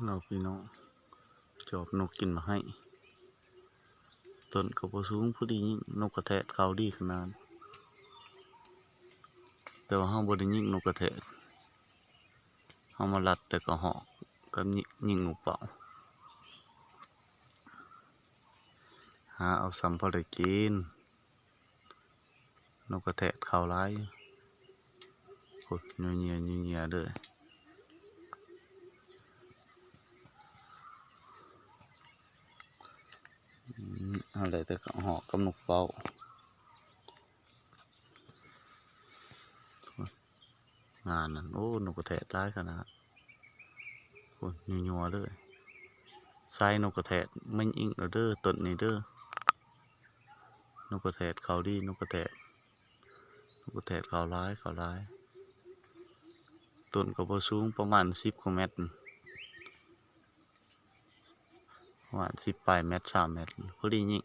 ເນາະພີ່ນ້ອງ ຈອບນົກກິນໝາກໄຮ ຕົ້ນກໍບໍ່ສູງ ພໍດີຍິງນົກກະແທດເຂົ້າດີຂະໜາດ ແຕ່ວ່າເຮົາບໍ່ໄດ້ຍິງນົກກະແທດ ເຮົາມາລັດແຕ່ກະຮອກກັບຍິງ ຍິງນົກເປົ້າ ຫາເອົາສ່ຳພໍໄດ້ກິນ. ນົກກະແທດເຂົ້າຫຼາຍ ໂອ້ຍ ເຫຍື່ອໆເລີຍ ອືມ ເອົາໄດ້ແຕ່ກະຮອກກັບນົກເປົ້າ ງານນັ້ນ ໂອ້ ນົກກະແທດຫຼາຍຂະໜາດ ໂອ້ຍ ຍົວໆເລີຍ ສາຍນົກກະແທດມາຍິງແລ້ວເດີ ຕົ້ນນີ້ເດີ ນົກກະແທດເຂົ້າດີ ນົກກະແທດ ນົກກະແທດເຂົ້າຫຼາຍ ເຂົ້າຫຼາຍ ຕົ້ນກໍບໍ່ສູງ ປະມານສິບກວ່າແມັດ ປະມານສິບປາຍແມັດ ຊາວແມັດ ພໍດີຍິງ